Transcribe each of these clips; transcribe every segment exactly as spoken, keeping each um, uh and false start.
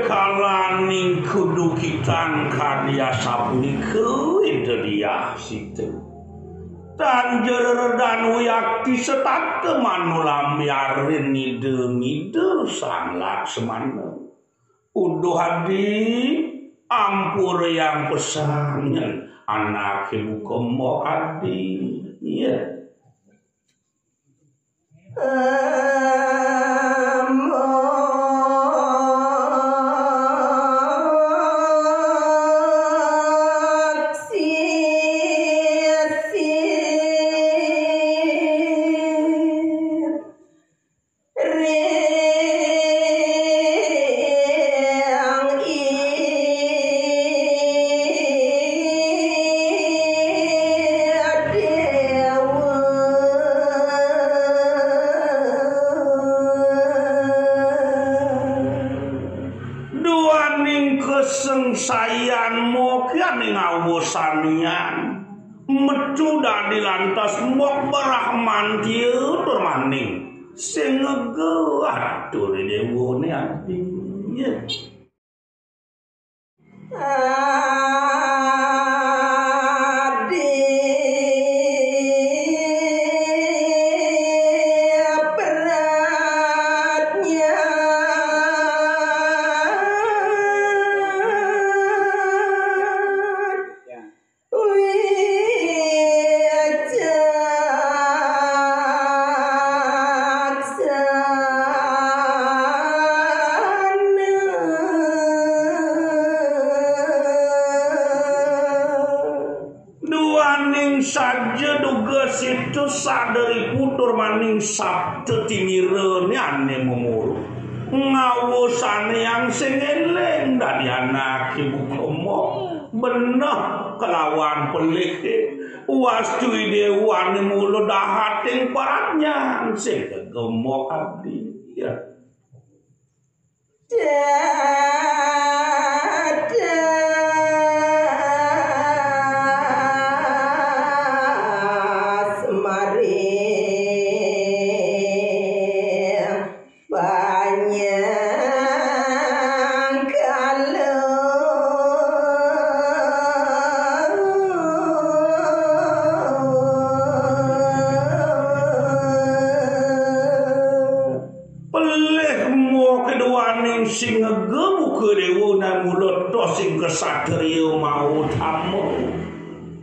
Kalaning kudu kitang karya sapunika, Ida Diah Sita. Tan jereredan wiakti setata manulamiarin Ida, Ida Sang Laksmana. Uduh adi, ampurayang pesangan anake buka mbok adi. Iya. Duaning kasengsayan mokian ing awasanian. Metu dadi lantas mbok brahmantia tur maning sing ngega atur dewane adi. Duaning saja dugas itu sadari putur maning sabda tinirane ane mamuruk. Ngawasanayang sing eling dadi anake buka mbok. Beneh kelawan pelih. Wastu idewane mula dahating pradnyan sing gegemok adi. Ya. Pelih moh keduaning sing ngega buka dewa, namula tos sing kasatriya mautama.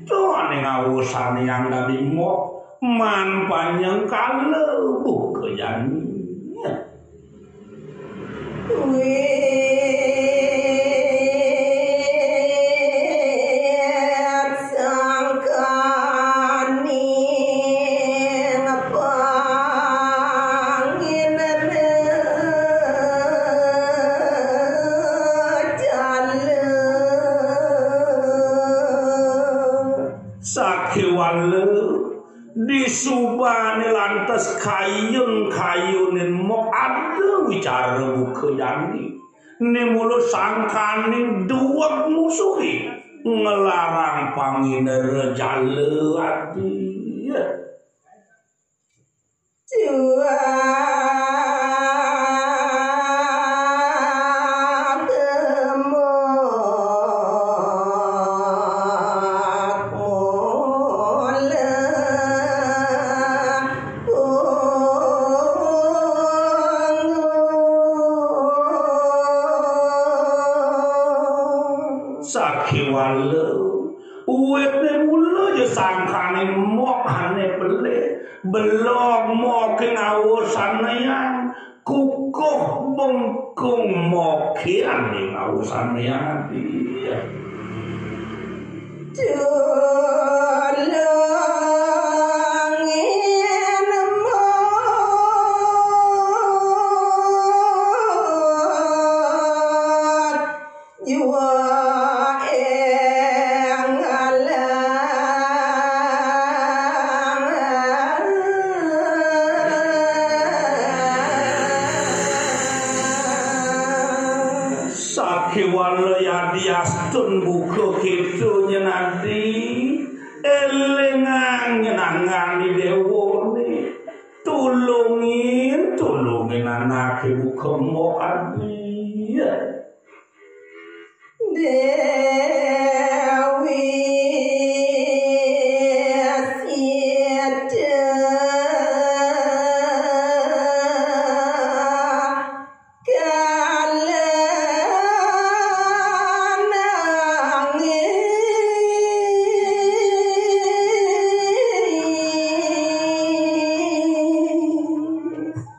Duaning awasane yang dadi moh, man panjang kala buka jani. Sakéwala disubane lantas kayun-kayunin mbok ada wicara buka jani. Né mula sangkaning duweg musuhé nglarang panginara jala adi. Sakéwala, uwitné mula ya sangkané mbok ané pelih, belog moké ngawasanayang, kukuh bengkung moké ané ngawasanayang adi. Sakéwala yadiastun buka kéto nyén adi, élingang nyén anggané déwané. Tulungin, tulungin anaké buka mbok adi. Déwi Sita kalanangi.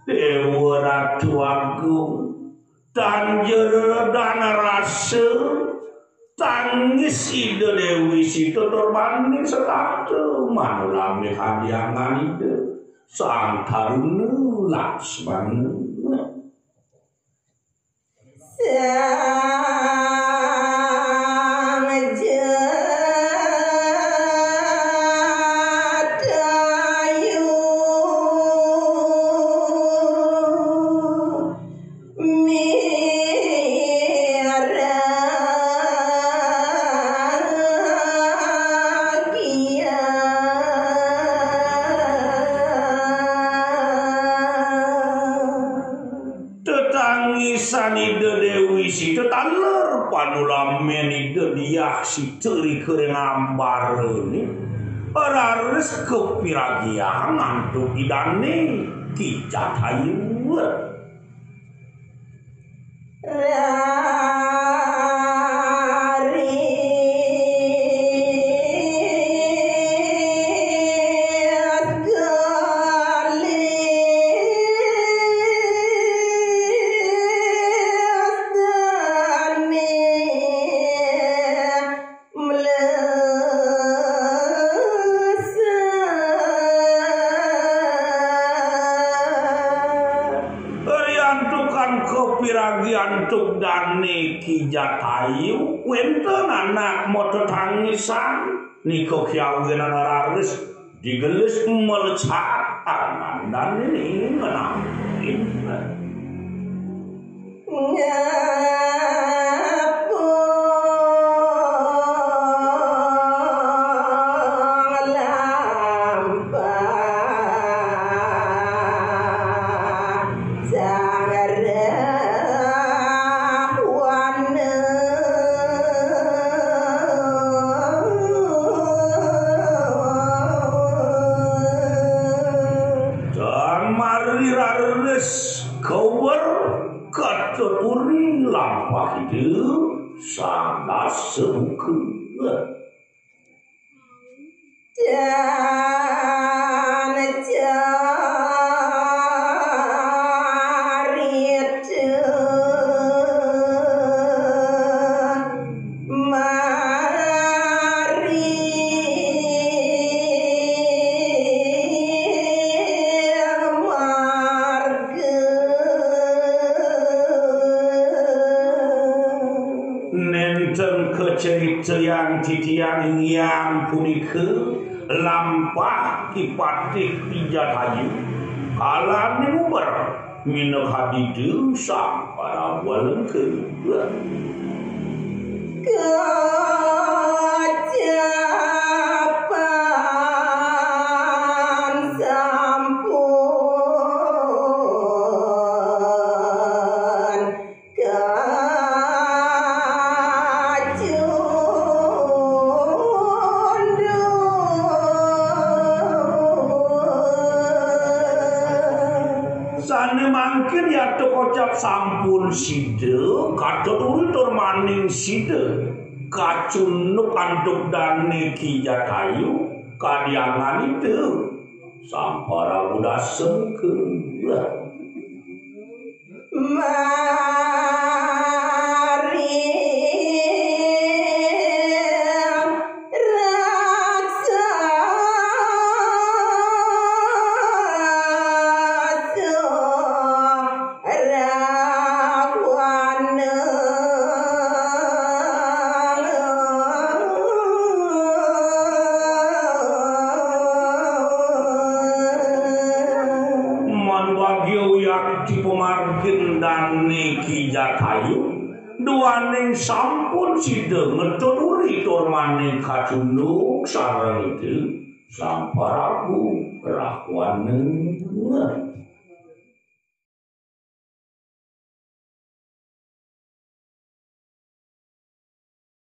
Déwa Ratu Agung, tan jero dan rasa tangis Ida Déwi Sita tur maning setata manulami kadiangan Ida Sang Taruna Laksmana. Sang Jatayu miragia. Tetangisan Ida Déwi Sita taler panulamen Ida Diah Sita rika ring ambarané. Raris kapiragiang antuk Idané Ki Jatayu. Raris gelis dané mlesat. Riantukan kapiragi antuk dané Ki Jatayu, wénten anak matetangisan, nika kiawinan raris digelis mlecak angan dané ngenampin. Ngapung lampah Sang Rahwana. Tan mari raris kawer katuturi lampah Ida Sang Dasamuka. Dan carita mari marga. Nénten kacaritayang titiang inggih punika lampah Ki Patih Ki Jatayu kalaning uber minakadi Sang Parabu Alengka. Kacapan sampun kacunduk. Sané mangkin yata kocap sampun sida, katuturi tur maning sida, kacunduk antuk dané Ki Jatayu, kadiangan Ida Sang Parabu Dasamuka. Mari raksa Rahwana. Manbagia wiakti pamargin dané Ki Jatayu, duaning sampun sida ngetuturi tur maning kacunduk sareng Ida Sang Parabu Rahwana.